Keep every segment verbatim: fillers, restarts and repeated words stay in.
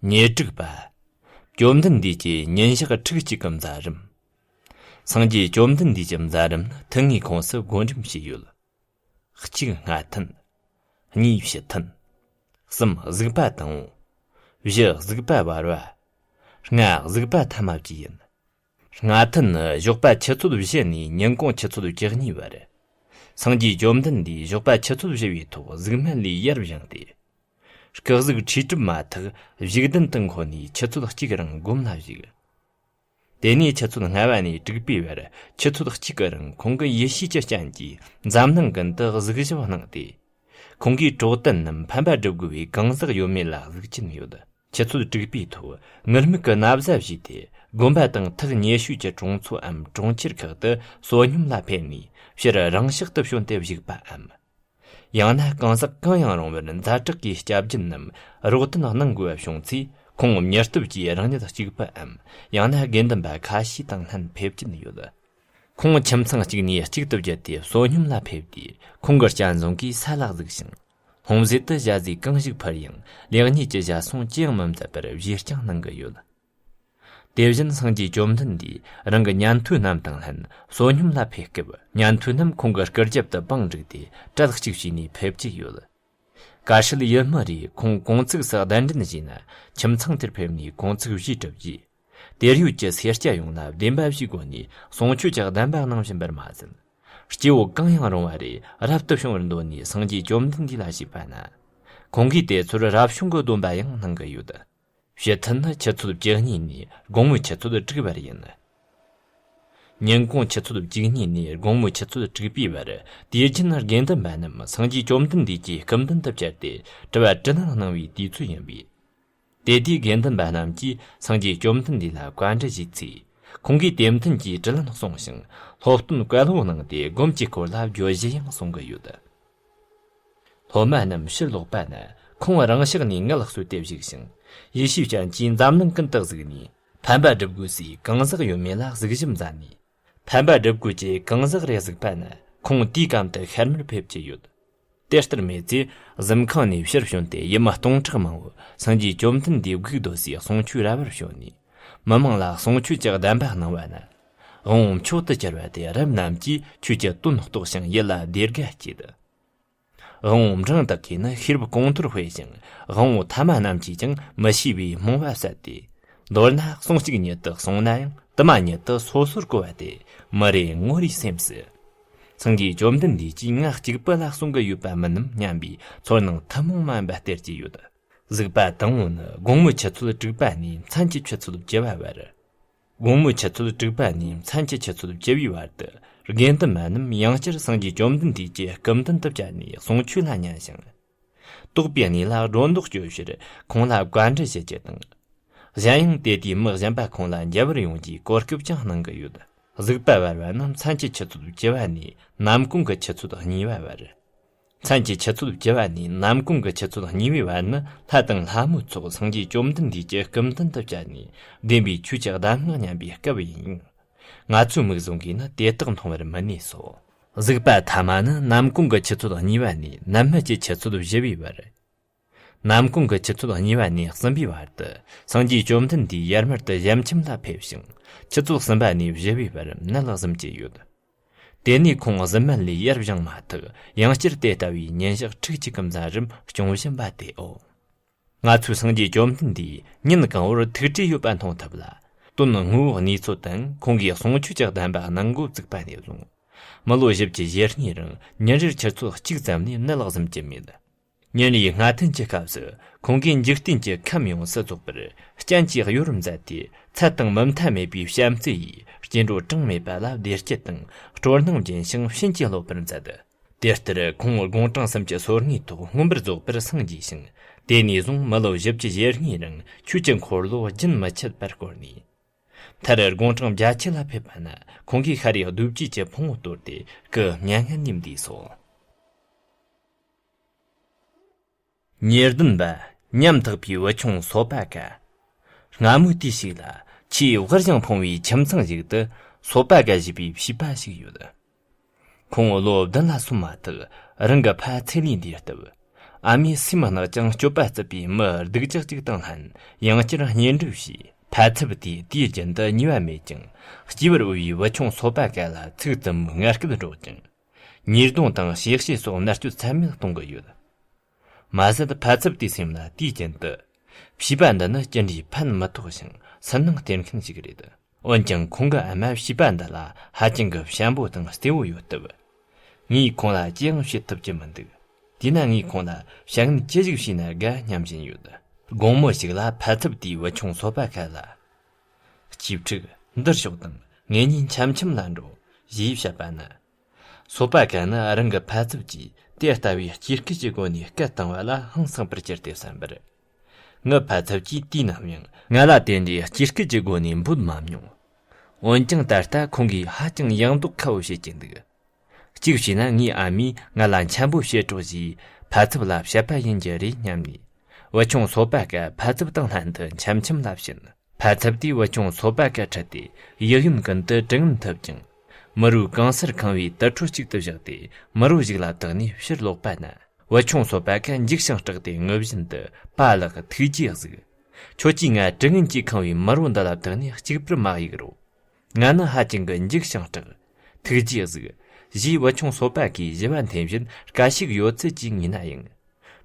ཉེར་དྲུག་པ། བཅོམ་ལྡན་འདས་ཀྱི་ཉིན་ཞག་ཁྲིག་གཅིག་གི་མཛད་རིམ། སངས་རྒྱས་བཅོམ་ལྡན་འདས་ཀྱི་མཛད་རིམ་ནི་ཐུན་དངོས་ཁོངས་སུ་བགོ་འགྲེམས་བྱས་ཡོད། གཅིག་སྔ་ཐུན། གཉིས་ཕྱི་ཐུན། གསུམ་གཟིགས་པ་དང་པོ། བཞི་གཟིགས་པ་བར་པ། ལྔ་གཟིགས་པ་ཐ་མ་བཅས་ཡིན། སྔ་ཐུན་ནི་ཞོགས་པ་ཆུ་ཚོད་བཞི་ནས་ཉིན་གུང་ཆུ་ཚོད་བཅུ་གཉིས་བར། སངས་རྒྱས་བཅོམ་ལྡན་འདས་ཞོགས་པ་ཆུ་ཚོད་བཞི་པའི་ཐོག་གཟུགས་སྨན་ལས་ཡར་བཞེངས་ཏེ། སྐུ་གཟུགས་འཁྲུས་གྲུབ་མ་ཐག་བཞུགས་གདན་དུ་འཁོད་ནས་ཆུ་ཚོད་གཅིག་རིང་སྒོམ་ལ་བཞུགས། དེ་ནས་ཆུ་ཚོད་ལྔ་པ་ནས་དྲུག་པའི་བར་ཆུ་ཚོད་གཅིག་གི་རིང་ཁོང་གིས་ཡེ་ཤེས་ཀྱི་སྤྱན་གྱིས་འཛམ་གླིང་ཀུན་ཏུ་གཟིགས་ཞིབ་གནང་སྟེ། ཁོང་གིས་གྲོགས་དན་རྣམས་ཕན་པ་སྒྲུབ་དགོས་པའི་གང་ཟག་ཡོད་མེད་ལ་གཟིགས་ཀྱིན་ཡོད། ཆུ་ཚོད་དྲུག་པའི་ཐོག་ངུར་སྨྲིག་གི་ན་བཟའ་བཞེས་ཏེ། དགོན་པ་དང་ཐག་ཉེ་ཤོས་ཀྱི་གྲོང་ཚོའམ་གྲོང་ཁྱེར་ཁག་ཏུ་བསོད་སྙོམས་ལ་ཕེབས་ནས་ཕྱིར་རང་ཤག་ཏུ་བྱོན་ཏེ་བཞུགས་པའམ། ཡང་ན་གང་ཟག་གང་ཡང་རུང་བར་ཛ་དྲག་གི་སྐྱབས་རྗེ་རྣམས་རོགས་དན་གནང་དགོས་པ་བྱུང་ཚེ། ཁོང་མྱུར་སྟབས་ཀྱིས་རང་ཉིད་གཅིག་པུའམ། ཡང་ན་དགེ་འདུན་པ་ཁ་ཤས་དང་ལྷན་ཕེབས་ཀྱིན་ཡོད། ཁོང་ཁྱིམ་ཚང་གཅིག་ནས་གཅིག་ཏུ་བརྒྱུད་དེ་བསོད་སྙོམས་ལ་ཕེབས་དུས། ཁོང་གི་སྤྱན་བཟང་གིས་ས་ལ་གཟིགས་ཤིང་། ལྷུང་བཟེད་དུ་ཞལ་ཟས་གང་ཞིག་ཕུལ་ཡང་ལེགས་ཉེས་ཀྱི་ཞལ་གསུང་ཅི་ཡང་མི་མཛད་པར་བཞེས་རྐྱང་གནང་གི་ཡོད། དེ་བཞིན་སངས་རྒྱས་བཅོམ་ལྡན་འདས་རང་གི་ཉན་ཐོས་རྣམས་དང་ལྷན་བསོད་སྙོམས་ལ་ཕེབས་སྐབས། ཉན་ཐོས་རྣམས་ཁོང་གི་སྐུ་རྒྱབ་ཏུ་པང་བསྒྲིགས་ཏེ་གྲལ་གཅིག་བྱས་ནས་ཕེབས་ཀྱི་ཡོད། ཀ་ཧྲི་ལ་ཡུལ་མི་རིགས་ཁོང་གུང་ཚིགས་སུ་གདན་འདྲེན་བྱས་ན་ཁྱིམ་ཚང་དེར་ཕེབས་ནས་གུང་ཚིགས་བཞེས་གྲུབ་རྗེས། དེར་ཡོད་ཀྱི་སེར་སྐྱ་ཡོངས་ལ་བདེན་པ་བཞིའི་སྒོ་ནས་གསུང་ཆོས་ཀྱི་གདམས་པ་གནང་བཞིན་པར་མ་ཟད། སྐྱེ་བོ་གང་ཡང་རུང་བ་རེ་རབ་ཏུ་བྱུང་བར་འདོད་ནས་སངས་རྒྱས་བཅོམ་ལྡན་འདས་ལ་ཞུས་པ་ན། ཁོང་གིས་དེ་ཚོར་རབ་བྱུང་གི་སྡོམ་པ་ཡང་གནང་གི་ཡོད། ཕྱི་ཐུན་ནི་ཆུ་ཚོད་བཅུ་གཉིས་ནས་དགོང་མོའི་ཆུ་ཚོད་དྲུག་བར་ཡིན། ཉིན་གུང་ཆུ་ཚོད་བཅུ་གཉིས་ནས་དགོང་མོའི་ཆུ་ཚོད་དྲུག་པའི་བར། དུས་རྒྱུན་དགེ་འདུན་པ་རྣམས་སངས་རྒྱས་བཅོམ་ལྡན་འདས་ཀྱི་སྐུ་མདུན་དུ་བཅར་ཏེ་དྲི་བ་དྲིས་ལན་གནང་བའི་དུས་ཚོད་ཡིན་པས། དེ་དུས་དགེ་འདུན་པ་རྣམས་ཀྱིས་སངས་རྒྱས་བཅོམ་ལྡན་འདས་ལ་བཀའ་འདྲི་ཞུས་ཚེ། ཁོང་གིས་དེ་མཐུན་གྱི་དྲིས་ལན་གསུངས་ཤིང་། སློབ་སྟོན་བཀའ་སློབ་གནང་སྟེ་སྒོམ་གྱི་སྐོར་ལ་བརྗོད་གཞི་ཡང་གསུང་གི་ཡོད། སློབ་མ་རྣམས་ཕྱིར་ལོག་པ་ན་ཁོང་རང་ཕྱག་ནས་མངལ་གསོས་ཏེ་བཞུགས་ཤིང་། ཡེ་ཤེས་སྤྱན་གྱིས་འཛམ་གླིང་ཀུན་ཏུ་གཟིགས་ནས་ཕན་པ་སྒྲུབ་དགོས་སའི་གང་ཟག་ཡོད་མེད་ལ་གཟིགས་ཞིབ་མཛད་ནས། ཕན་པ་སྒྲུབ་དགོས་ཀྱི་གང་ཟག་རེ་གཟིགས་པ་ན་ཁོང་དུས་གམ་དུ་ཤར་མར་ཕེབས་ཀྱི་ཡོད། དེ་ལྟར་མེད་ཚེ་གཟིམ་ཁང་ནས་ཕྱིར་བྱོན་ཏེ་ཡུལ་མི་སྟོང་ཕྲག་མང་པོ་སངས་རྒྱས་བཅོམ་ལྡན་འདས་སྒུག་སྡོད་སའི་གསུང་ཆོས་ར་བར་བྱོན་ནས། མི་མང་ལ་གསུང་ཆོས་ཀྱི་གདམས་པ་གནང་བ་ན། དབང་པོ་མཆོག་ཏུ་གྱུར་པ་དེ་རབ་རྣམས་ཀྱིས་ཆོས་ཀྱི་དོན་རྟོགས་ཤིང་ཡིད་ལ་བདེ་དགའ་སྐྱེད། དབང་པོ་འབྲིང་དག་གིས་ནི་ཤེས་རབ་གོང་མཐོར་སྤེལ་ཞིང་། དབང་པོ་ཐ་མ་རྣམས་ཀྱིས་ཀྱང་མི་ཤེས་པའི་རྨོངས་པ་བསལ་ཏེ། མདོར་ན་གསུང་གཅིག་ཉིད་དུ་གསུངས་ན་ཡང་དུ་མ་ཉིད་དུ་སོ་སོར་གོ་བ་དེ་མི་རེ་ངོ་རེའི་སེམས་སུ། སངས་རྒྱས་བཅོམ་ལྡན་འདས་ཀྱིས་ང་གཅིག་པུ་ལ་གསུང་གི་ཡོད་པ་མིན་ནམ་སྙམ་པའི་ཚོར་སྣང་ཐུན་མོང་མ་ཡིན་པ་སྟེར་གྱི་ཡོད། གཟིགས་པ་དང་པོ་ནི་དགོང་མོའི་ཆུ་ཚོད་དྲུག་པ་ནས་མཚན་གྱི་ཆུ་ཚོད་བཅུ་པ་བར། དགོང་མོའི་ཆུ་ཚོད་དྲུག་པ་ནས་མཚན་གྱི་ཆུ་ཚོད་བཅུ་པའི་བར་དུ། དགེ་འདུན་པ་རྣམས་ཡང་བསྐྱར་སངས་རྒྱས་བཅོམ་ལྡན་འདས་ཀྱི་སྐུ་མདུན་དུ་བཅར་ནས་གསུང་ཆོས་ལ་ཉན་ཞིང་། དོགས་པའི་གནས་ལ་སྒྲོ་འདོགས་གཅོད་ཕྱིར་ཁོང་ལ་བཀའ་འདྲི་ཞུ་རྒྱུ་དང་། གཞན་ཡང་དེ་དུས་མི་གཞན་པ་ཁོང་ལ་མཇལ་བར་ཡོང་རྒྱུའི་གོ་སྐབས་ཀྱང་གནང་གི་ཡོད། གཟིགས་པ་བར་པ་ནི་མཚན་གྱི་ཆུ་ཚོད་བཅུ་པ་ནས་ནམ་གུང་གི་ཆུ་ཚོད་གཉིས་པ་བར། མཚན་གྱི་ཆུ་ཚོད་བཅུ་པ་ནས་ནམ་གུང་གི་ཆུ་ཚོད་གཉིས་པའི་བར་ནི་ལྷ་དང་ལྷ་མོའི་ཚོགས་སངས་རྒྱས་བཅོམ་ལྡན་འདས་ཀྱི་སྐུ་མདུན་དུ་བཅར་ནས་བདེན་པའི་ཆོས་ཀྱི་གདམས་ངག་ཉན་པའི་སྐབས་ཡིན། ང་ཚོའི་མིག་བཟུང་གིས་ནི་དེ་དག་མཐོང་བར་མི་ནུས་སོ། གཟིགས་པ་ཐ་མ་ནི་ནམ་གུང་གི་ཆུ་ཚོད་གཉིས་པ་ནས་ནམ་སྨད་ཀྱི་ཆུ་ཚོད་བཞི་པའི་བར། ནམ་གུང་གི་ཆུ་ཚོད་གཉིས་པ་ནས་གསུམ་པའི་བར་དུ་སངས་རྒྱས་བཅོམ་ལྡན་འདས་ཡར་མར་དུ་ཞལ་ཆེམས་ལ་ཕེབས་ཤིང་། ཆུ་ཚོད་གསུམ་པ་ནས་བཞི་པའི་བར་མནལ་གཟིམ་གྱི་ཡོད། དེ་ནས་ཁོང་གཟིམ་སྨན་ལས་ཡར་བཞེངས་མ་ཐག་ཡང་བསྐྱར་དེ་ལྟ་བུའི་ཉིན་ཞག་ཁྲིག་གཅིག་གི་མཛད་རིམ་སྐྱོང་བཞིན་པ་དེའོ། ང་ཚོས་སངས་རྒྱས་བཅོམ་ལྡན་འདས་ཉིན་གང་བོར་ཐུགས་བྲེལ་ཡོད་པ་མཐོང་ཐུབ་ལ། དོན་དངོས་པོ་གནས་ཚུལ་དང་ཁོང་གིས་གསུང་ཆོས་ཀྱི་གདམས་པ་གནང་འགོ་བཙུགས་པ་ནས་བཟུང་། མི་ལོ་བཞི་བཅུ་ཞེ་གཉིས་རིང་ཉིན་རེར་ཆུ་ཚོད་གཅིག་ཙམ་ལས་མནལ་གཟིམ་གྱི་མེད། ཉིན་རེའི་སྔ་ཐུན་གྱི་སྐབས་སུ་ཁོང་གིས་འཇིག་རྟེན་གྱི་ཁམས་ཡོངས་སུ་རྫོགས་པར་སྤྱན་གྱིས་གཡོ་རུ་མཛད་དེ། ཚད་དང་མི་མཐའ་མེད་པའི་བྱམས་བརྩེ་ཡིས་སྐྱེ་འགྲོ་གྲངས་མེད་པ་ལ་བདེ་སྐྱིད་དང་སྤྲོ་སྣང་སྦྱིན་ཞིང་བྱིན་གྱིས་རློབ་པར་མཛད། དེ་ལྟར་ཁོང་དགུང་གྲངས་སུམ་ཅུ་སོ་གཉིས་ཐོག་མངོན་པར་རྫོགས་པར་སངས་རྒྱས་ཤིང་། དེ་ནས་བཟུང་མི་ལོ་བཞི་བཅུ་ཞེ་གཉིས་རིང་ཆོས་ཀྱི་འཁོར་ལོ་རྒྱུན་མི་ཆད་པར་བསྐོར་ནས། མཐར་དགུང་གྲངས་བརྒྱད་ཅུ་ལ་ཕེབས་པ་ན་ཁོང་གིས་ཤཱ་རིའི་རྡོ་རྗེ་གི་ཕུང་པོ་གཏོར་ཏེ་སྐུ་མྱ་ངན་ལས་འདས་སོ། ཉེར་བདུན་པ། ཉམ་ཐག་པའི་བུ་ཆུང་སོ་པ་ཀ། སྔ་མོའི་དུས་ཤིག་ལ་ཆེས་དབུལ་ཞིང་ཕོངས་པའི་ཁྱིམ་ཚང་ཞིག་ཏུ་སོ་པ་ཀ་ཞེས་པའི་བྱིས་པ་ཞིག་ཡོད། ཁོང་ལོ་བདུན་ལ་སོན་མ་ཐག་རང་གི་ཕ་ཚེ་ལས་འདས་སྟབས། ཨ་མའི་སེམས་གནག་ཅིང་སྤྱོད་པ་རྩུབ་པའི་མི་སྡུག་ཅག་ཅིག་དང་ལྷན་ཡང་བསྐྱར་གཉེན་སྒྲིག་བྱས། འཕར་ཚབ་དེས་དུས་རྒྱུན་དུ་ཉེས་པ་མེད་ཀྱང་སྐྱེས་པར་འོས་པའི་བུ་ཆུང་སོ་པ་ཀ་ལ་ཚིག་ཙམ་ངར་སྐད་སྒྲོག་ཅིང་། ཉེས་རྡུང་དང་གཤེ་གཤེ་སོགས་མནར་གཅོད་ཚད་མེད་གཏོང་གི་ཡོད། མ་ཟད་འཕར་ཚབ་དེའི་སེམས་ལ་དུས་རྒྱུན་དུ། བྱིས་པ་འདི་ནི་ཅི་འདྲའི་ཕན་མི་ཐོགས་ཤིང་སུན་སྣང་སྟེར་མཁན་ཞིག་རེད། འོན་ཀྱང་ཁོང་གི་ཨ་མ་བྱིས་པ་འདི་ལ་ཧ་ཅང་གི་ཞན་པོ་དང་བརྩེ་བོ་ཡོད་སྟབས། ངས་ཁོང་ལ་ཅི་ཡང་བྱེད་ཐུབ་ཀྱི་མི་འདུག་དེས་ན་ངས་ཁོང་ལ་བྱ་ངན་ཅི་ཞིག་བྱས་ན་དགའ་སྙམ་བཞིན་ཡོད། དགོང་མོ་ཞིག་ལ་འཕར་ཚབ་དེས་བུ་ཆུང་སོ་པ་ཁ་ལ། གཅེས་ཕྲུག་འདིར་ཤོག་དང་ངེད་གཉིས་འཆམ་འཆམ་ལ་འགྲོ། ཞེས་བཤད་པ་ན། སོ་པ་ཀ་ནི་རང་གི་འཕར་ཚབ་ཀྱིས་དེ་ལྟ་བུའི་སྐྱེས་སྐར་གྱི་སྒོ་ནས་སྐད་བཏང་བ་ལ་ཧང་སངས་པར་གྱུར་ཏེ་བསམ་པར། ངའི་འཕར་ཚབ་ཀྱིས་དུས་ནམ་ཡང་ང་ལ་དེ་འདྲའི་སྐྱེས་སྐར་གྱི་སྒོ་ནས་འབོད་མ་མྱོང་། འོན་ཀྱང་ད་ལྟ་ཁོང་གིས་ཧ་ཅང་ཡང་དོགས་ཁ་བོ་བྱེད་ཀྱིན་འདུག་གཅིག་བྱས་ན་ངའི་ཨ་མས་ང་ལ་འཆམ་པོ་བྱེད་རོགས་ཞེས་འཕར་ཚབ་ལ་བཤད་པ་ཡིན་རྒྱུ་རེད་སྙམ་ནས། བུ་ཆུང་སོ་པ་ཀ་འཕར་ཚབ་དང་ལྷན་དུ་འཆམ་འཆམ་ལ་ཕྱིན། འཕར་ཚབ་དེས་བུ་ཆུང་སོ་པ་ཀ་ཁྲིད་དེ་གཡས་གཡོན་ཀུན་ཏུ་དྲི་ངན་ཐུབ་ཅིང་། མི་རོའི་གང་སར་ཁེངས་པའི་དུར་ཁྲོད་ཅིག་ཏུ་བཞག་སྟེ་མི་རོ་ཞིག་ལ་བཏགས་ནས་ཕྱིར་ལོག་པ་ན། བུ་ཆུང་སོ་པ་ཀ་འཇིགས་ཤིང་སྐྲག་སྟེ་ངུ་བཞིན་དུ། པཱ་ལགས། ཐུགས་རྗེས་གཟིགས། ཁྱོད་ཀྱིས་ང་དྲི་ངན་གྱིས་ཁེངས་པའི་མི་རོ་འདི་ལ་བཏགས་ནས་གཅིག་པུར་མ་གཡུག་རོགས། ང་ནི་ཧ་ཅང་གི་འཇིགས་ཤིང་སྐྲག་ཐུགས་རྗེས་གཟིགས། ཞེས་བུ་ཆུང་སོ་པ་ཀའི་ཞི་བ་འཐེན་བཞིན་དཀའ་ཞིག་ཡོད་ཚད་ཀྱིས་ངུས་ན་ཡང་།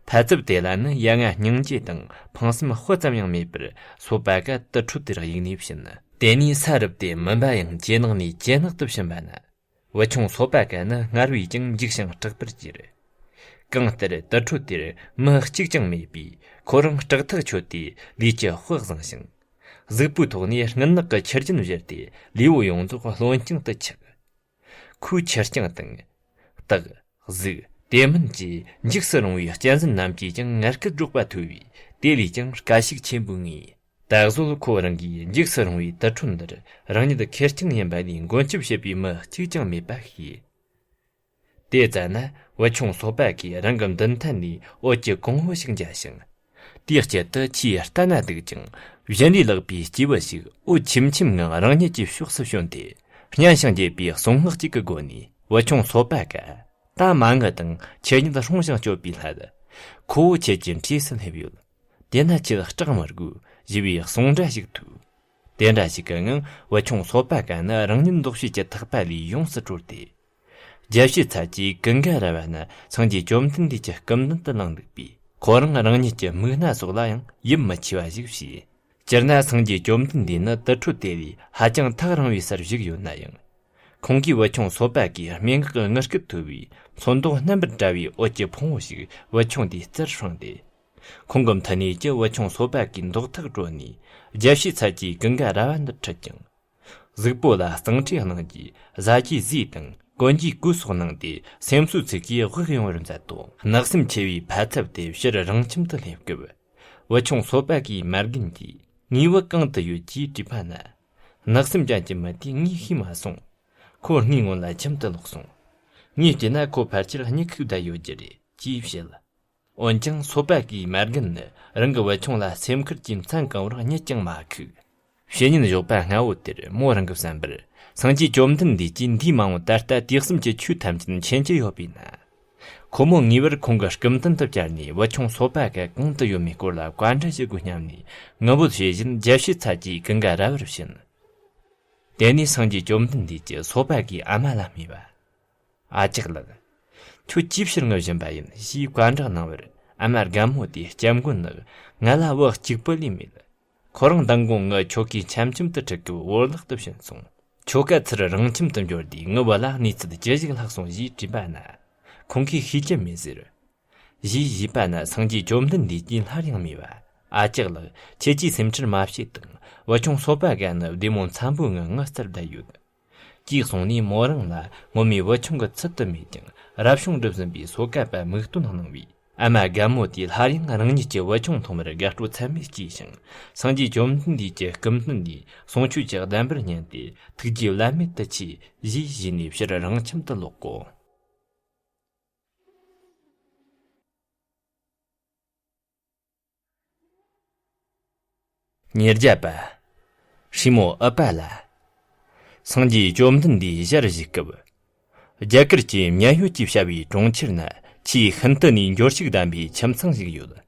འཕར་ཚབ་དེ་ལ་ནི་ཡ་ང་སྙིང་རྗེ་དང་ཕངས་སེམས་དཔེ་ཙམ་ཡང་མེད་པར་སོ་པ་ཀ་དུར་ཁྲོད་དེར་གཡུགས་ནས་ཕྱིན། དེ་ནས་ས་རུབ་སྟེ་མུན་པ་ཡང་ཇེ་ནག་ནས་ཇེ་ནག་ཏུ་ཕྱིན་པ་ན། བུ་ཆུང་སོ་པ་ཀ་ནི་སྔར་བས་ཀྱང་འཇིགས་ཤིང་སྐྲག་པར་གྱུར། གང་ལྟར་དུར་ཁྲོད་དེར་མི་གཅིག་ཀྱང་མེད་པས་ཁོ་རང་སྐྲག་ཐག་ཆོད་དེ་ལུས་ཀྱི་དཔེ་བཟང་ཞིང་། གཟུགས་པོའི་ཐོག་ནས་སྔུན་ནག་གི་ཆུ་རྒྱུན་བཞུར་ཏེ་ལུས་པོ་ཡོངས་རྫོགས་རློན་རྐྱང་དུ་ཆགས། ཁོའི་ཁྱི་རྐྱང་དང་། སྟག་གཟིག་དེ་མིན་གྱི་འཇིགས་སུ་རུང་བའི་གཅན་གཟན་རྣམས་ཀྱིས་ཀྱང་ངར་སྐད་སྒྲོག་པ་ཐོས་པས་དེ་ལས་ཀྱང་དཀའ་ཞིག་ཆེན་པོས་ངུས། ད་གཟོད་ཁོ་རང་གིས་འཇིགས་སུ་རུང་བའི་དུར་ཁྲོད་འདིར་རང་ཉིད་ཁེར་རྐྱང་ཡིན་པ་ནས་མགོན་སྐྱབས་བྱེད་པའི་མི་གཅིག་ཀྱང་མེད་པ་ཤེས། དེ་ཙ་ན་བུ་ཆུང་སོ་པ་གིས་རང་གི་མདུན་ཐད་ནས་འོད་ཀྱི་གོང་བུ་ཞིག་འཇའ་ཞིང་། དེའི་དཀྱིལ་དུ་ཆེས་ལྟ་ན་སྡུག་ཅིང་བཞིན་རས་ལག་པའི་སྐྱེས་བུ་ཞིག་འོད་ཆེམ་ཆེམ་ངང་རང་ཉིད་ཀྱི་ཕྱོགས་སུ་བྱོན་ཏེ་སྙན་ཞིང་འཇེབས་པའི་གསུང་ངག་ཅིག་གི་སྒོ་ནས། བུ་ཆུང་སོ་པ་ཀ། ད་མ་ངུ་དང་། ཁྱེད་ཉིད་སྲུང་ཞིང་སྐྱོབ་པའི་སླད། ཁོ་བོ་ཁྱེད་ཀྱི་འཁྲིས་སུ་སླེབས་ཡོད། དེས་ན་ཁྱེད་སྐྲག་མི་དགོས། ཞེས་པའི་གསུང་སྒྲ་ཞིག་ཐོས། དེ་འདྲ་ཞིག་གི་ངང་བུ་ཆུང་སོ་པ་ཀ་ནི་རང་ཉིད་འདོགས་བྱེད་ཀྱི་ཐག་པ་ལས་ཡོངས་སུ་གྲོལ་ཏེ། རྒྱལ་བྱེད་ཚལ་གྱི་ཀུན་དགའ་ར་བ་ནི་སངས་རྒྱས་བཅོམ་ལྡན་འདས་ཀྱི་སྐུ་མདུན་དུ་ལངས་འདུག་པས། ཁོ་རང་རང་ཉིད་ཀྱི་མིག་སྣ་སོགས་ལ་ཡང་ཡིད་མི་ཆེས་པ་ཞིག་བྱས། སྤྱིར་ན་སངས་རྒྱས་བཅོམ་ལྡན་འདས་ནི་དུར་ཁྲོད་དེ་ལས་ཧ་ཅང་ཐག་རིང་བའི་སར་བཞུགས་ཡོད་ན་ཡང་། ཁོང་གིས་བུ་ཆུང་སོ་པ་ཀའི་སྨྲེ་སྔགས་ཀྱི་ངུ་སྐད་ཐོས་པས་ཚོན་མདོག་སྣམ་པར་བཀྲ་བའི་འོད་ཀྱི་ཕུང་བོ་ཞིག་བུ་ཆུང་དེའི་རྩར་ཕྲེང་སྟེ། ཁོང་གི་མཐུ་ནུས་ཀྱིས་བུ་ཆུང་སོ་པ་ཀའི་མདོག་ཐག་དྲོ་ནས་རྒྱལ་བྱེད་ཚལ་གྱི་ཀུན་དགའ་ར་བ་འདིར་ཁྲིད་ཅིང་། གཟུགས་པོ་ལ་གཙང་ཁྲས་གནང་རྗེས་གཟའ་སྐྱའི་ཟས་དང་གོན་རྒྱུའི་གོས་སོགས་གནང་སྟེ་སེམས་གསོའི་ཚིག་གིས་དབུགས་དབྱུང་བར་མཛད་དོ། གནག་སེམས་ཆེ་བའི་འཕར་ཚབ་དེ་ཕྱིར་རང་ཁྱིམ་དུ་སླེབས་སྐབས། བུ་ཆུང་སོ་པ་ཀའི་མ་རྒན་གྱིས་ངའི་བུ་གང་དུ་ཡོད་ཅེས་དྲིས་པ་ན། གནག་སེམས་ཅན་གྱི་མི་དེས་ངས་ཤེས་མ་སོང་། ཁོ་ངའི་སྔོན་ལ་ཁྱིམ་དུ་ལོག་སོང་། ངས་བལྟས་ན་ཁོ་ཕལ་ཆེར་གཉིད་ཁུག་བསྡད་ཡོད་རྒྱུ་རེད་ཅེས་བཤད། འོན་ཀྱང་སོ་པ་ཀའི་མ་རྒན་ནི་རང་གི་བུ་ཆུང་ལ་སེམས་ཁུར་གྱིས་མཚན་གང་བོར་གཉིད་ཀྱང་མ་ཁུག་བཤེས་གཉེན་ཞོགས་པ་སྔ་བོ་དེར་མོ་རང་གི་བསམ་པར། སངས་རྒྱས་བཅོམ་ལྡན་འདས་ཀྱིས་འདིའི་མ་འོངས་ད་ལྟ་དུས་གསུམ་གྱི་ཆོས་ཐམས་ཅད་མཁྱེན་གྱི་ཡོད་པས་ན། ཁོ་མོ་ངེས་པར་ཁོང་གི་སྐུ་མདུན་དུ་བཅར་ནས་བུ་ཆུང་སོ་པ་ཀ་གང་དུ་ཡོད་མེད་སྐོར་ལ་བཀའ་འདྲི་ཞུ་དགོས་སྙམ་ནས་ངུ་འབོད་བྱེད་བཞིན་རྒྱལ་བྱེད་ཚལ་གྱི་ཀུན་དགའ་ར་བར་ཕྱིན། དེ་ནས་སངས་རྒྱས་བཅོམ་ལྡན་འདས་ཀྱིས་སོ་པ་ཀའི་ཨ་མ་ལ་སྨྲས་པ། ཨ་ཅག་ལགས། ཁྱོད་ཅིའི་ཕྱིར་ངུ་བཞིན་པ་ཡིན་ཞེས་བཀའ་འདྲི་གནང་བར་ཨ་མ་རྒན་མོ་དེས་སྐྱབས་མགོན་ནི་ང་ལ་བུ་གཅིག་པུ་ལས་མེད། ཁོ་རང་མདང་དགོང་ངི་ཁྱོ་གའི་འཆམ་འཆམ་དུ་ཁྲིད་སྐབས་བོར་བརླག་ཏུ་ཕྱིན་སོང་། ཁྱོ་ག་ཚུར་རང་ཁྱིམ་དུ་འབྱོར་དུས་ངི་བུ་ལ་གནས་ཚུལ་ཅི་ཞིག་ལྷག་སོང་ཞེས་དྲིས་པ་ན། ཁོང་གིས་ཤེས་ཀྱི་མེད་ཟེར། ཞེས་ཞུས་པ་ན་སངས་རྒྱས་བཅོམ་ལྡན་འདས་ཀྱིས་སླར་ཡང་སྨྲས་པ། ཨ་ཅག་ལགས། ཁྱེད་ཀྱིས་སེམས་ཁྲལ་མ་བྱེད་དང་། བུ་ཆུང་སོ་པ་ག་ནི་བདེ་མོ་འཚམ་པོའི་ངང་ངི་རྩར་བསྡད་ཡོད། ཅེས་གསུངས་ནས་མོ་རང་ལ་ངོ་མའི་བུ་ཆུང་གི་ཚུལ་དུ་མེད་ཀྱང་རབ་བྱུང་སྒྲུབ་ཟིན་པའི་སོ་ཀ་པ་མིག་སྟོན་གནང་བས། ཨ་མ་རྒན་མོ་དེས་སླར་ཡང་རང་ཉིད་ཀྱི་བུ་ཆུང་མཐོང་བར་དགའ་སྤྲོ་ཚད་མེད་སྐྱེས་ཤིང་། སངས་རྒྱས་བཅོམ་ལྡན་འདས་ཀྱི་སྐུ་མདུན་ནས་གསུང་ཆོས་ཀྱི་གདམས་པར་ཉན་ཏེ་ཐུགས་རྗེ་བླ་མེད་དུ་ཆེ་ཞེས་བཞེས་ནས་ཕྱིར་རང་ཁྱིམ་དུ་ལོག་གོ། ཉེར་བརྒྱད་པ། ཧྲི་མོ་ཨུ་པ་ལ། སངས་རྒྱས་བཅོམ་ལྡན་འདས་ཞལ་བཞུགས་སྐབས། རྒྱ་གར་གྱི་མཉན་ཡོད་ཅེས་བྱ་བའི་གྲོང་ཁྱེར་ན་ ཆེས་ཤིན་ཏུ་ནས་འབྱོར་ཕྱུག་ལྡན་པའི་ཁྱིམ་ཚང་ཞིག་ཡོད།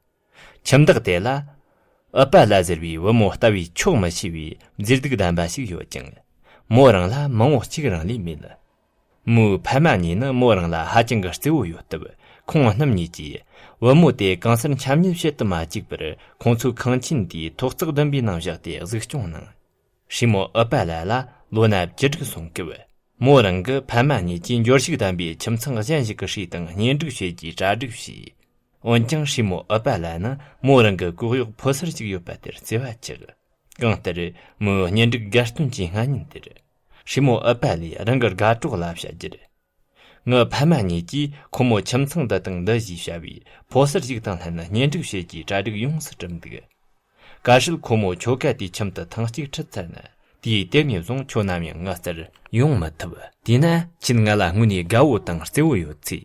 ཁྱིམ་བདག་དེ་ལ་ཨུ་པ་ལ་ཟེར་བའི་བུ་མོ་ལྟ་བས་ཆོག་མི་ཤེས་པའི་མཛེས་སྡུག་ལྡན་པ་ཞིག་ཡོད་ཅིང་། མོ་རང་ལ་མི་ངོ་གཅིག་རང་ལས་མེད། མོའི་ཕ་མ་གཉིས་ནི་མོ་རང་ལ་ཧ་ཅང་གི་གཙོ་བོ་ཡོད་སྟབས། ཁོང་རྣམ་གཉིས་ཀྱིས་བུ་མོ་དེ་གང་སར་འཁྱམ་ཉུལ་བྱེད་དུ་མ་བཅུག་པར། ཁོང་ཚོའི་ཁང་ཆེན་དེའི་ཐོག་བརྩེགས་ལྡན་པའི་ནང་བཞག་སྟེ་གཟིགས་སྐྱོང་གནང་། ཧྲི་མོ་ཨུ་པ་ལ་ལ་ལོ་ན་བཅུ་དྲུག་སོང་སྐབས། མོ་རང་གི་ཕ་མ་གཉིས་ཀྱིས་འབྱོར་ཕྱུག་ལྡན་པའི་ཁྱིམ་ཚང་གཞན་ཞིག་གི་སྲས་དང་གཉེན་སྒྲིག་བྱེད་ཀྱིས་གྲ་སྒྲིག་བྱས། འོན་ཀྱང་ཧྲི་མོ་ཨུ་པ་ལ་ནི་མོ་རང་གི་གོག་གཡོག་ཕོ་གསར་ཅིག་ཡོད་པ་དེར་བརྩེ་བ་ཆགས། གང་ལྟར་མོའི་གཉེན་སྒྲིག་དགའ་སྟོན་གྱི་སྔ་ཉིན་དེར། ཧྲི་མོ་ཨུ་པ་ལས་རང་གི་དགའ་གྲོགས་ལ་བཤད་རྒྱུར། ངའི་ཕ་མ་གཉིས་ཀྱིས་ཁོ་མོ་ཁྱིམ་ཚང་འདི་དང་འདི་ཞེས་བྱ་བའི་ཕོ་གསར་ཞིག་དང་ལྷན་གཉེན་སྒྲིག་བྱེད་ཀྱིས་གྲ་སྒྲིག་ཡོངས་སུ་གྲུབ་འདུག། གལ་སྲིད་ཁོ་མོ་ཁྱོ་ག་དེའི་ཁྱིམ་དུ་ཐེངས་གཅིག་ཁྲིད་ཚར་ན། དེའི་དེ་ནས་བཟུང་ཁྱོད་ནམ་ཡང་ང་ལྟར་ཡོང་མི་ཐུབ། དེས་ན་ཁྱེད་ང་ལ་དངོས་ནས་དགའ་བོ་དང་བརྩེ་བོ་ཡོད་ཚེ།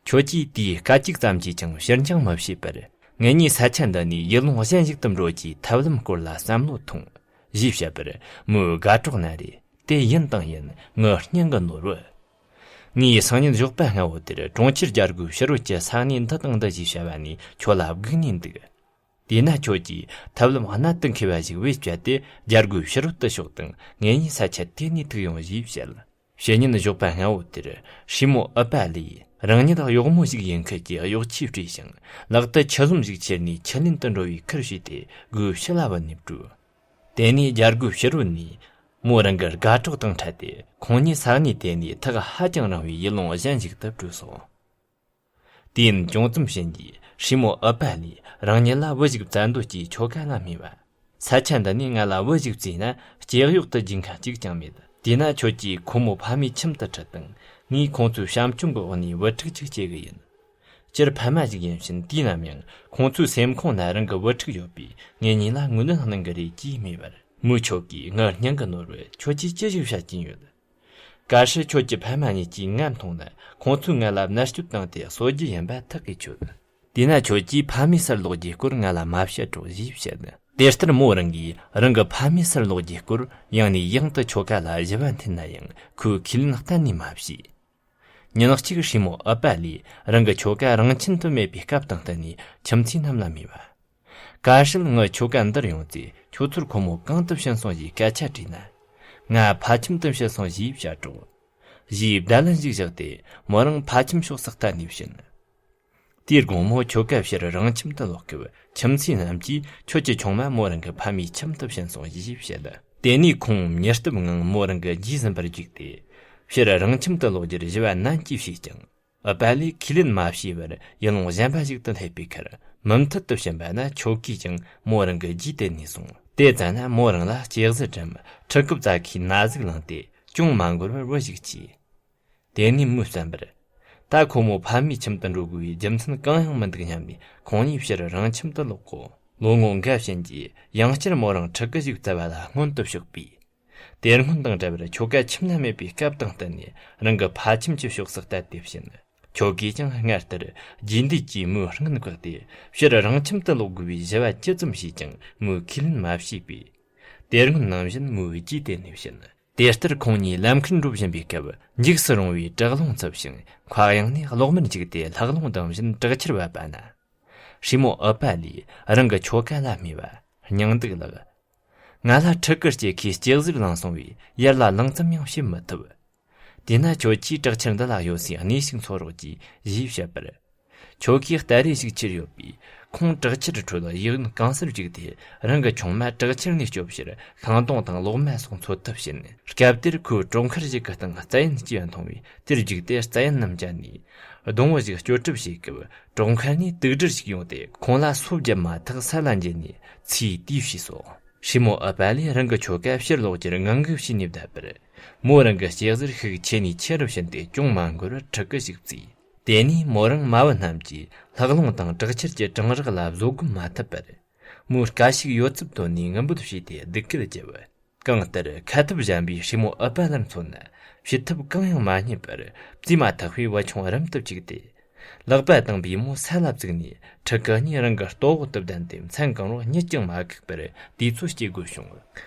ཁྱོད་ཀྱིས་དེའི་སྐད་ཅིག་ཙམ་གྱིས་ཀྱང་ཕྱིར་འགྱངས་མི་བྱེད་པར། ངེད་གཉིས་ས་ཆ་འདི་ནས་ཡུལ་ལུང་གཞན་ཞིག་ཏུ་འགྲོ་རྒྱུའི་ཐབས་ལམ་སྐོར་ལ་བསམ་བློ་ཐོངས། ཞེས་བཤད་པར། མོའི་དགའ་གྲོགས་ན་རེ། དེ་ཡིན་དང་ཡིན། ངའི་སྙིང་གི་ནོར་བུ། ངས་སང་ཉིན་ཞོགས་པ་སྔ་བོ་དེར་གྲོང་ཁྱེར་རྒྱལ་སྒོའི་ཕྱི་རོལ་གྱི་ས་གནས་འདི་དང་འདི་ཞེས་བྱ་བ་ནས་ཁྱོད་ལ་སྒུག་ནས་འདུག། དེས་ན་ཁྱོད་ཀྱིས་ཐབས་ལམ་གནད་དུ་འཁེལ་བ་ཞིག་བེད་སྤྱད་དེ་རྒྱལ་སྒོའི་ཕྱི་རོལ་དུ་ཕྱོགས་དང་ངེད་གཉིས་ས་ཆ་དེ་ནས་ཐུག་ཡོང་ཞེས་བཤད། ཕྱི་ཉིན་ཞོགས་པ་སྔ་བོ་དེར་ཧྲི་མོ་ཨུ་པ་ལས་རང་ཉིད་གཡོག་མོ་ཞིག་ཡིན་ཁུལ་གྱིས་གཡོག་ཆས་སྤྲས་ཤིང་ལག་ཏུ་ཆུ་ཟོམ་ཞིག་ཁྱེར་ནས་ཆུ་ལེན་དུ་འགྲོ་བའི་ཁུལ་བྱས་ཏེ་སྒོའི་ཕྱི་ལ་བུད་ནས་བྲོས། དེ་ནས་རྒྱལ་སྒོའི་ཕྱི་རོལ་ནས་མོ་རང་གི་དགའ་གྲོགས་དང་འཕྲད་དེ་ཁོང་གཉིས་ས་གནས་དེ་ནས་ཐག་ཧ་ཅང་རིང་བའི་ཡུལ་ལུང་གཞན་ཞིག་ཏུ་བྲོས་སོང་། དུས་ཡུན་ཅུང་ཙམ་ཕྱིན་རྗེས་ཧྲི་མོ་ཨུ་པ་ལས་རང་ཉིད་ལ་བུ་ཞིག་བཙལ་འདོད་ཀྱི་ཁྱོ་ག་ལ་སྨྲས་པ། ས་ཆ་འདི་ནས་ང་ལ་བུ་ཞིག་བཙལ་ན་སྐྱེ་གཡོག་ཏུ་རྒྱུག་མཁན་གཅིག་ཀྱང་མེད། དེས་ན་ཁྱོད་ཀྱིས་ཁོ་མོ་ཕ་མའི་ཁྱིམ་དུ་ཁྲིད་དང་། ངས་ཁོང་ཚོའི་བྱམས་སྐྱོང་གི་འོག་ནས་བུ་ཕྲུག་ཅིག་སྐྱེ་གི་ཡིན། སྤྱིར་ཕ་མ་ཞིག་ཡིན་ཕྱིན་དུས་ནམ་ཡང་ཁོང་ཚོའི་སེམས་ཁོང་ན་རང་གི་བུ་ཕྲུག་ཡོད་པས་ངེད་གཉིས་ལ་ངོས་ལེན་གནང་གི་རེད་ཅེས་སྨྲས་པར། མོས་ཁྱོད་ཀྱིས་ངའི་སྙིང་གི་ནོར་བུ་ཁྱོད་ཀྱིས་ཅི་ཞིག་བཤད་ཀྱིན་ཡོད། གལ་སྲིད་ཁྱོད་ཀྱི་ཕ་མ་གཉིས་ཀྱིས་ང་མཐོང་ན་ཁོང་ཚོས་ང་ལ་མནར་གཅོད་བཏང་སྟེ་གསོད་རྒྱུ་ཡིན་པ་ཐག་གིས་ཆོད། དེས་ན་ཁྱོད་ཀྱིས་ཕ་མའི་སར་ལོག་རྒྱུའི་སྐོར་ང་ལ་མ་བཤད་རོགས་ཞེས་བཤད། དེ་ལྟར་མོ་རང་གིས་རང་གི་ཕ་མའི་སར་ལོག་རྒྱུའི་སྐོར་ཡང་ནས་ཡང་དུ་ཁྱོ་ག་ལ་ཞུ་བ་འཐེན་ན་ཡང་ཁོས་ཁས་ལེན་གཏན་ནས་མ་བྱས། ཉིན་གཅིག་ཧྲི་མོ་ཨུ་པ་ལས་རང་གི་ཁྱོ་ག་རང་ཁྱིམ་དུ་མེད་པའི་སྐབས་དང་བསྟུན་ནས་ཁྱིམ་མཚེས་རྣམས་ལ་སྨྲས་པ། གལ་སྲིད་ངའི་ཁྱོ་ག་འདིར་ཡོང་ཚེ་ཁྱོད་ཚོར་ཁོ་མོ་གང་དུ་ཕྱིན་སོང་ཞེས་སྐད་ཆ་དྲིས་ན། ང་ཕ་ཁྱིམ་དུ་ཕྱིན་སོང་ཞེས་བཤད་རོགས། ཞེས་བརྡ་ལན་ཞིག་བཞག་སྟེ་མོ་རང་ཕ་ཁྱིམ་ཕྱོགས་སུ་གཏན་ནས་ཕྱིན། དེའི་དགོང་མོ་ཁྱོ་ག་ཕྱིར་རང་ཁྱིམ་དུ་ལོག་སྐབས་ཁྱིམ་མཚེས་རྣམས་ཀྱིས་ཁྱོད་ཀྱི་ཆུང་མ་མོ་རང་གི་ཕ་མའི་ཁྱིམ་དུ་ཕྱིན་སོང་ཞེས་བཤད། དེ་ནས་ཁོང་མྱུར་སྟབས་ངང་མོ་རང་གི་རྗེས་ཟིན་པར་བརྒྱུགས་ཏེ། ཕྱིར་རང་ཁྱིམ་དུ་ལོག་རྒྱུར་ཞུ་བ་ནན་གྱིས་བྱས་ཀྱང་། ཨུ་པ་ལས་ཁས་ལེན་མ་བྱས་པར་ཡུལ་ལུང་གཞན་པ་ཞིག་ཏུ་སླེབས་པའི་ཁར་མུ་མཐུད་དུ་ཕྱིན་པ་ན་ཁྱོ་གས་ཀྱང་མོ་རང་གི་རྗེས་དེད་ནས་སོང་། དེ་ཙམ་ན་མོ་རང་ལ་སྐྱེ་གཟི་འགྲིམ་ཕྲུ་གུ་བཙའ་མཁན་ན་ཟུག་ལངས་ཏེ་ཅུང་མ་འགོར་བར་བུ་ཞིག་སྐྱེས། དེ་ནས་མོས་བསམ་པར། ད་ཁོ་མོ་ཕ་མའི་ཁྱིམ་དུ་འགྲོ་དགོས་པའི་རྒྱུ་མཚན་གང་ཡང་མི་འདུག་སྙམ་ནས་ཁོང་གཉིས་ཕྱིར་རང་ཁྱིམ་དུ་ལོག་གོ། ལོ་ངོ་འགའ་ཕྱིན་རྗེས་ཡང་བསྐྱར་མོ་རང་ཕྲུ་གུ་ཞིག་བཙའ་བ་ལ་སྔོན་དུ་ཕྱོགས་པས། དེ་སྔོན་དང་འདྲ་བར་ཁྱོ་ག་ཁྱིམ་ན་མེད་པའི་སྐབས་དང་བསྟུན་ནས་རང་གི་ཕ་ཁྱིམ་གྱི་ཕྱོགས་སུ་བལྟས་ཏེ་ཕྱིན། ཁྱོ་གས་ཀྱང་སྔར་ལྟར་རྗེས་འདེད་ཀྱིས་མོའི་སྔུན་བཀག་སྟེ་ཕྱིར་རང་ཁྱིམ་དུ་ལོག་དགོས་པའི་ཞུ་བ་ཅི་ཙམ་བྱས་ཀྱང་མོས་ཁས་ལེན་མ་བྱས་པས། དེ་སྔོན་ནང་བཞིན་མོའི་རྗེས་དེད་ནས་ཕྱིན། དེ་ལྟར་ཁོང་གཉིས་ལམ་ཁར་འགྲོ་བཞིན་པའི་སྐབས་འཇིགས་སུ་རུང་བའི་བྲག་རླུང་འཚུབ་ཞིང་མཁའ་དབྱིངས་ནས་གློག་དམར་འཁྱུག་སྟེ་ལྷགས་རླུང་ལྡང་བཞིན་དྲག་ཆར་བབས་པ་ན། ཧྲི་མོ་ཨུ་པ་ལས་རང་གི་ཁྱོ་ག་ལ་སྨྲས་པ། སྙིང་སྡུག་ལགས། ང་ལ་ཕྲུ་གུ་སྐྱེ་ཁའི་སྐྱེ་གཟུགས་ལངས་སོང་བས་ཡར་ལ་ལང་ཙམ་ཡང་བྱེད་མི་ཐུབ། དེས་ན་ཁྱོད་ཀྱིས་དྲག་ཆར་འདི་ལ་གཡོལ་སའི་གནས་ཤིག་འཚོལ་རོགས་གྱིས་ཞེས་བཤད་པར། ཁྱོ་གའི་སྟ་རེ་ཞིག་ཁྱེར་ཡོད་པས་ཁོང་དྲག་ཆར་ཁྲོད་ཡུན་རིང་གང་སར་བརྒྱུགས་ཏེ་རང་གི་ཆུང་མ་དྲག་ཆར་ནས་སྐྱོབ་ཕྱིར་ཤིང་སྡོང་དང་ལོག་མ་སོགས་འཚོལ་ཐབས་བྱས། སྐབས་དེར་ཁོས་གྲོག་མཁར་ཞིག་གི་སྟེང་རྩྭ་ཡན་སྐྱེས་པ་མཐོང་བས་དེར་རྒྱུགས་ཏེ་རྩྭ་ཡན་རྣམས་བཅད་ནས་སྡོང་བོ་ཞིག་གཅོད་གྲབས་བྱེད་སྐབས་གྲོག་མཁར་ནས་དུག་སྦྲུལ་ཞིག་ཡོང་སྟེ་ཁོང་ལ་སོ་བརྒྱབ་མ་ཐག་ས་ལ་འགྱེལ་ནས་ཚེ་དུས་བྱས་སོ། ཧྲི་མོ་ཨུ་པ་ལས་རང་གི་ཁྱོ་ག་ཕྱིར་ལོག་རྒྱུར་ངང་གིས་བྱས་ནས་བསྡད་པར། མོ་རང་གི་སྐྱེ་གཟུགས་ཤུགས་ཆེ་ནས་ཆེ་རུ་ཕྱིན་ཏེ་ཅུང་མ་འགོར་བར་ཕྲུ་གུ་ཞིག་བཙས། དེ་ནས་མོ་རང་མ་བུ་རྣམས་ཀྱིས་ལྷགས་རླུང་དང་དྲག་ཆར་གྱི་གྲང་རེག་ལ་བཟོད་སྒོམ་མ་ཐུབ་པར། མོའི་དཀའ་ཞིག་ཡོད་ཚད་བཏོན་ནས་ངུ་འབོད་བྱས་ཏེ་སྡུག་སྐད་བརྒྱབ། གང་ལྟར་ཁ་ཐུབ་གཞན་པའི་ཧྲི་མོ་ཨུ་པ་ལར་མཚོན་ན་བྱེད་ཐབས་གང་ཡང་མ་རྙེད་པར་བཙས་མ་ཐག་པའི་བུ་ཆུང་རུམ་དུ་བཅུག་སྟེ། ལག་པ་དང་པའི་མོ་ས་ལ་བཙུགས་ནས་ཕྲུ་གུ་གཉིས་རང་གི་ལྟོ་འོག་ཏུ་བསྡད་དེ་མཚན་གང་རུང་གཉིད་ཀྱང་མ་ཁུག་པར་དུས་ཚོད་སྐྱེལ་དགོས་བྱུང་།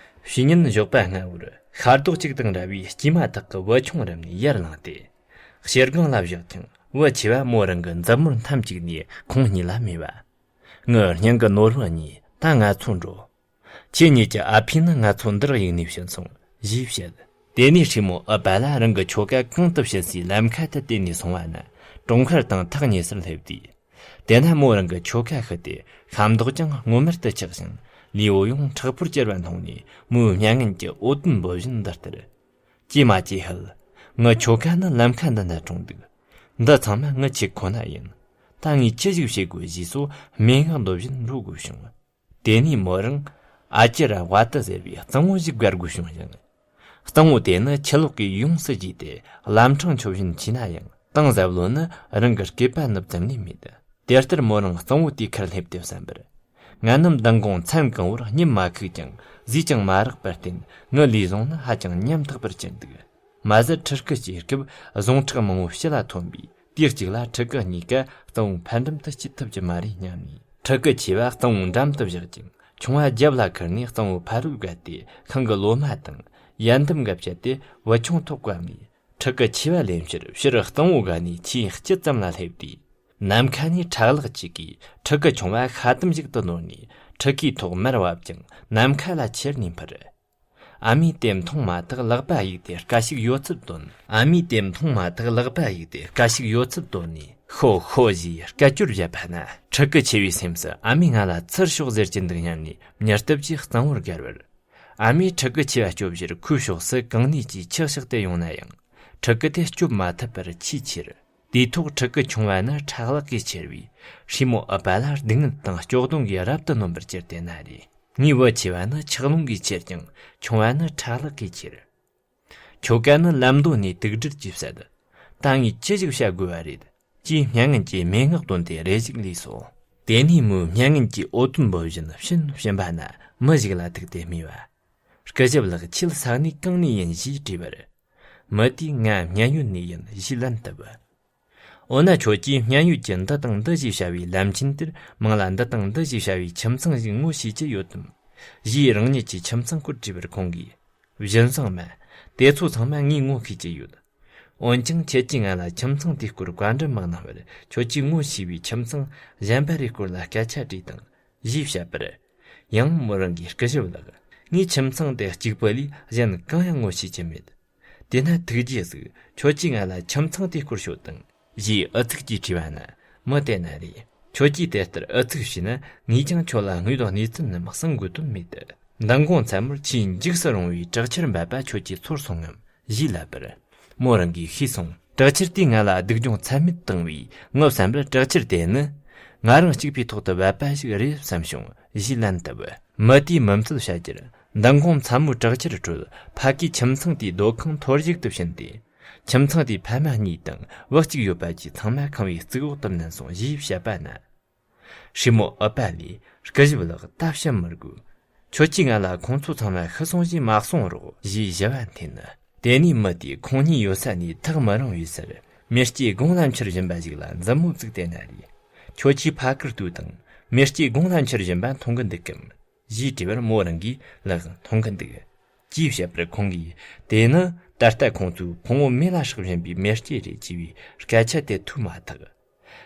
ཕྱི་ཉིན་ཞོགས་པ་སྔ་བོར་ཤ་རྡོག་གཅིག་དང་འདྲ་བའི་སྐྱེས་མ་ཐག་གི་བུ་ཆུང་རུམ་ནས་ཡར་ལངས་ཏེ། བྱེ་སྒང་ལ་བཞག་ཀྱང་ བུ་ཆེ་བ་མོ་རང་གི་མཛུབ་མོར་འཐམ་བཅུག་ནས་ཁོང་གཉིས་ལ་སྨྲས་པ། ངའི་སྙིང་གི་ནོར་བུ་གཉིས། ད་ང་ཚོ་འགྲོ། ཁྱེད་གཉིས་ཀྱི་ཨ་ཕས་ནི་ང་ཚོ་འདིར་གཡུགས་ནས་ཕྱིན་སོང་ཞེས་བཤད། དེ་ནས་སྲས་མོ་ཨུ་པ་ལ་རང་གི་ཁྱོ་ག་གང་དུ་ཕྱིན་སའི་ལམ་ཁ་དུ་བལྟས་ནས་སོང་བ་ན། གྲོང་ཁར་དང་ཐག་ཉེ་སར་སླེབས་དུས། དེ་ན་མོ་རང་གི་ཁྱོ་ག་ཤི་སྟེ་ཤ་མདོག་ཀྱང་སྔོ་དམར་དུ་ཆགས་ཤིང་། ལུས་པོ་ཡང་མཁྲེགས་པོར་གྱུར་བ་མཐོང་ནས། མོས་སྨྲ་ངན་གྱི་འོ་དོད་འབོད་བཞིན་འདི་ལྟར། ཀྱེ་མ་ཀྱེ་ཧུད། ངའི་ཁྱོ་ག་ནི་ལམ་ཁ་འདི་ན་གྲོངས་འདུག། འདི་ཚང་མ་ངའི་ཆེད་ཁོ་ན་ཡིན། ད་ངས་ཅི་ཞིག་བྱེད་དགོས་ཞེས་སོགས་སྨྲེ་སྔགས་འདོན་བཞིན་འགྲོ་དགོས་བྱུང་། དེ་ནས་མོ་རང་ཨ་ཅི་ར་བ་ཏི་ཟེར་བའི་གཙང་བོ་ཞིག་བརྒལ་དགོས་བྱུང་ཞིང་། གཙང་བོ་དེ་ནི་ཆུ་ལོག་གིས་ཡོངས་སུ་བརྗིས་ཏེ་ལམ་འཕྲང་ཆོད་བཞིན་མཆིས་ན་ཡང་། དང་ཟབ་ལོ་ནི་རང་གི་སྐེད་པ་ནུབ་ཙམ་ལས་མེད། དེ་ལྟར་མོ་རང་གཙང་བོ་དེའི་ཁར་སླེབས་ཏེ་བསམ་པར། ང་རྣམས་མདང་དགོང་མཚན་གང་བོར་གཉིད་མ་ཁུག་ཀྱང་ཟས་ཀྱང་མ་རེག་པར་བརྟེན། ངའི་ལུས་ཟུངས་ནི་ཧ་ཅང་ཉམ་ཐག་པར་གྱུར་འདུག། མ་ཟད་ཁྲི་སྐུ་སྐྱེས་སྐབས་ཟུངས་ཁྲག་མང་བོ་ཕྱི་ལ་ཐོན་པས། དུས་གཅིག་ལ་ཕྲུ་གུ་གཉིས་ཀ་གཙང་བོ་ཕར་འགྲམ་དུ་སྐྱེལ་ཐུབ་ཀྱི་མ་རེད་སྙམ་ནས། ཕྲུ་གུ་ཆེ་བ་གཙང་བོའི་འགྲམ་དུ་བཞག་ཅིང་། ཆུང་བ་རྒྱབ་ལ་ཁུར་ནས་གཙང་བོ་ཕ་རོལ་བརྒལ་ཏེ་ཤིང་གི་ལོ་མ་དང་ཡལ་འདམ་འགའ་བཅད་དེ་བུ་ཆུང་ཐོག་བཀབ་ནས། ཕྲུ་གུ་ཆེ་བ་ལེན་ཕྱིར་ཕྱིར་གཙང་བོ་བརྒལ་ནས་ཆུའི་དཀྱིལ་ཙམ་ལ་སླེབས་དུས། ནམ་མཁའ་ནས་ཁྲ་ལག་ཅིག་གིས་ཕྲུ་གུ་ཆུང་བ་ཤ་དམ་ཞིག་ཏུ་ནོར་ནས། ཕྲུ་གུའི་ཐོག་མར་བབས་ཀྱང་ནམ་མཁའ་ལ་ཁྱེར་ནས་འཕུར། ཨ་མས་དེ་མཐོང་མ་ཐག་ལག་པ་གཡུགས་ཏེ་དཀའ་ཞིག་ཡོད་ཚུལ་སྟོན། ཨ་མས་དེ་མཐོང་མ་ཐག་ལག་པ་གཡུགས་ཏེ་དཀའ་ཞིག་ཡོད་ཚུལ་སྟོན་ནས། ཤོ་ཤོ་ཞེས་སྐད་ཅོར་བརྒྱབ་པ་ན། ཕྲུ་གུ་ཆེ་བའི་སེམས་སུ་ཨ་མས་ང་ལ་ཚུར་ཤོག་ཟེར་གྱིན་འདུག་སྙམ་ནས་མྱུར་སྟབས་ཀྱིས་གཙང་བོར་བརྒལ་བར། ཨ་མས་ཕྲུ་གུ་ཆེ་བ་སྐྱོབ་ཕྱིར་ཁོའི་ཕྱོགས་སུ་གང་ནུས་ཀྱིས་ཆུ་གཤགས་ཏེ་ཡོང་ན་ཡང་། ཕྲུ་གུ་དེ་སྐྱོབ་མ་ཐུབ་པར་ཆེས་ཆེར། དེའི་ཐོག་ཕྲུ་གུ་ཆུང་བ་ནི་ཁྲག་ལག་གིས་ཁྱེར་བས། སྲས་མོ་ཨུ་པ་ལ་སྡུག་བསྔལ་དང་སྐྱོ་གདུང་གིས་རབ་ཏུ་ནོན་པར་གྱུར་ཏེ་ན་རེ། ངའི་བུ་ཆེ་བ་ནི་ཆག་རླུང་གིས་ཁྱེར་ཀྱང་ཆུང་བ་ནི་ཁྲག་ལག་གིས་ཁྱེར། ཁྱོ་ག་ནི་ལམ་མདོ་ནས་དུག་སྦྲུལ་གྱིས་བསད། ད་ངས་ཅི་ཞིག་བྱ་དགོས་པ་རེད། ཅེས་སྨྲ་ངན་གྱི་སྨྲེ་སྔགས་བཏོན་ཏེ་རེ་ཞིག་ལུས་སོ། དེ་ནས་མོས་སྨྲ་ངན་གྱི་འོ་དོད་འབོད་བཞིན་ཕྱིན་ཕྱིན་པ་ན་མི་ཞིག་ལ་ཐུག་སྟེ་སྨྲས་པ། སྐུ་ཞབས་ལགས། ཁྱེད་ས་གནས་གང་ནས་ཡིན་ཞེས་དྲིས་པར། མི་དེས་ང་སྨྱན་ཡུལ་ནས་ཡིན་ཞེས་ལན་བཏབ། འོ་ན་ཁྱོད་ཀྱིས་སྨྱན་ཡུལ་གྱི་འདི་དང་འདི་ཞེས་བྱ་བའི་ལམ་ཆེན་དེར་མིང་ལ་འདི་དང་འདི་ཞེས་བྱ་བའི་ཁྱིམ་ཚང་ཞིག་ངོ་ཤེས་ཀྱི་ཡོད་དམ། ཞེས་རང་ཉིད་ཀྱི་ཁྱིམ་ཚང་སྐོར་དྲིས་པར་ཁོང་གིས། བཞིན་བཟང་མ། དེ་ཚོ་ཚང་མ་ངས་ངོ་ཤེས་ཀྱི་ཡོད། འོན་ཀྱང་ཁྱེད་ཀྱིས་ང་ལ་ཁྱིམ་ཚང་དེའི་སྐོར་བཀའ་འདྲི་མ་གནང་བར་ཁྱོད་ཀྱིས་ངོ་ཤེས་པའི་ཁྱིམ་ཚང་གཞན་པ་རེའི་སྐོར་ལ་སྐད་ཆ་དྲིས་དང་། ཞེས་བཤད་པར། ཡང་མོ་རང་གིས། སྐུ་ཞབས་ལགས། ངའི་ཁྱིམ་ཚང་དེ་གཅིག་པུ་ལས་གཞན་གང་ཡང་ངོ་ཤེས་ཀྱི་མེད། དེས་ན་ཐུགས་རྗེས་གཟིགས། ཁྱོད་ཀྱིས་ང་ལ་ཁྱིམ་ཚང་དེའི་སྐོར་ཤོད་དང་། ཞེས་ཨུ་ཚུགས་ཀྱིས་དྲིས་པ་ན། མི་དེ་ན་རེ། ཁྱོད་ཀྱིས་དེ་ལྟར་ཨུ་ཚུགས་བྱས་ན་ངས་ཀྱང་ཁྱོད་ལ་དངོས་ཡོད་གནས་ཚུལ་རྣམས་གསུང་དགོས་དོན་མེད་དེ། མདང་དགོང་མཚན་མོར་ཆེས་འཇིགས་སུ་རུང་བའི་དྲག་ཆར་འབབ་པ་ཁྱོད་ཀྱིས་ཚོར་སོང་ངམ། ཞེས་ལབ་པར། མོ་རང་གིས་ཤེས་སོང་། དྲག་ཆར་དེས་ང་ལ་སྡུག་སྦྱོང་ཚད་མེད་བཏང་བས། ངའི་བསམ་པར་དྲག་ཆར་དེ་ནི་ང་རང་གཅིག་པུའི་ཐོག་ཏུ་བབས་པ་ཞིག་རེད་བསམ་བྱུང་། ཞེས་ལན་བཏབ། མི་དེས་མུ་མཐུད་བཤད་རྒྱུར། མདང་དགོང་མཚན་མོའི་དྲག་ཆར་ཁྲོད་ཕ་གིའི་ཁྱིམ་ཚང་དེའི་སྡོད་ཁང་མཐོ་རྒྱུག་ཏུ་ཕྱིན་ཏེ། ཁྱིམ་ཚང་དེའི་ཕ་མ་གཉིས་དང་བུ་གཅིག་ཡོད་པ་བཅས་ཚང་མ་ཁང་བའི་རྩིག་འོག་ཏུ་མནན་སོང་། ཞེས་བཤད་པ་ན། སྲས་མོ་ཨུ་པ་ལས། སྐུ་ཞབས་ལགས། ད་བཤད་མི་དགོས། ཁྱོད་ཀྱིས་ང་ལ་ཁོང་ཚོ་ཚང་མ་ཤི་སོང་ཞེས་མ་གསུང་རོགས། ཞེས་ཞུ་བ་འཐེན། དེ་ནས་མི་དེས་ཁོང་གཉིས་ཡོད་ས་ནས་ཐག་མི་རིང་བའི་སར། མེ་ལྕེ་དགུང་ལ་འཕྱུར་བཞིན་པ་ཞིག་ལ་མཛུབ་མོ་བཙུགས་ཏེ་ན་རེ། ཁྱོད་ཀྱིས་ཕ་གིར་ལྟོས་དང་། མེ་ལྕེ་དགུང་ལ་འཕྱུར་བཞིན་པ་མཐོང་གི་འདུག་གམ། ཞེས་དྲིས་པར་མོ་རང་གིས། ལགས། མཐོང་གི་འདུག། ཅེས་བཤད་པར་ཁོང་གིས། དེ་ནི་ད་ལྟ་ཁོང་ཚོའི་ཕུང་བོ་མེ་ལ་སྲེག་བཞིན་པའི་མེ་ལྕེ་རེད། ཅེས་པའི་སྐད་ཆ་དེ་ཐོས་མ་ཐག།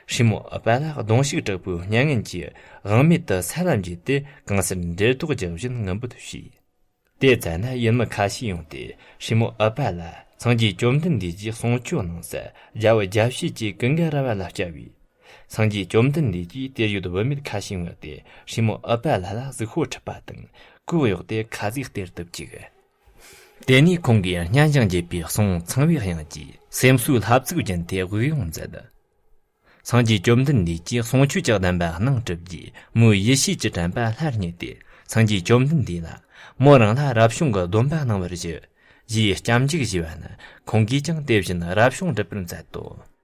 སྲས་མོ་ཨུ་པ་ལ་གདོང་ཤུགས་དྲག་པོས་མྱ་ངན་གྱིས་དབང་མེད་དུ་ས་ལ་འགྱེལ་ཏེ་གང་སར་འགྲེ་ལྡོག་རྒྱག་བཞིན་ངུ་འབོད་བྱས། དེ་ཙ་ན་ཡུལ་མི་ཁ་ཤས་ཡོང་སྟེ། སྲས་མོ་ཨུ་པ་ལ་སངས་རྒྱས་བཅོམ་ལྡན་འདས་ཀྱིས་གསུང་ཆོས་གནང་ས་རྒྱལ་བུ་རྒྱལ་བྱེད་ཀྱི་ཀུན་དགའ་ར་བ་ལ་བཅར་བས། སངས་རྒྱས་བཅོམ་ལྡན་འདས་ཀྱིས་དེར་ཡོད་བུད་མེད་ཁ་ཤས་མངགས་ཏེ་སྲས་མོ་ཨུ་པ་ལ་ལ་གཟུགས་པོ་འཁྲུད་པ་དང་། གོས་གཡོགས་ཏེ་ཁ་ཟས་སྟེར་དུ་བཅུག། དེ་ནས་ཁོང་གིས་སྙན་ཞིང་འཇེབས་པའི་གསུང་ཚངས་པའི་དབྱངས་ཀྱིས་སེམས་གསོའི་ལྷ་གཙུག་བརྒྱན་ཏེ་དབུགས་དབྱུང་མཛད། སངས་རྒྱས་བཅོམ་ལྡན་འདས་ཀྱིས་གསུང་ཆོས་ཀྱི་བདེན་པ་གནང་གྲུབ་རྗེས། མོའི་ཡེ་ཤེས་ཀྱི་དྲན་པ་སླར་རྙེད་དེ། སངས་རྒྱས་བཅོམ་ལྡན་འདས་ལ། མོ་རང་ལ་རབ་བྱུང་གི་སྡོམ་པ་གནང་བར་ཞུ། ཞེས་སྐྱབས་འཇུག་ཞུས་པ་ན། ཁོང་གིས་ཀྱང་དེ་བཞིན་རབ་བྱུང་སྒྲུབ་པར་མཛད་དོ།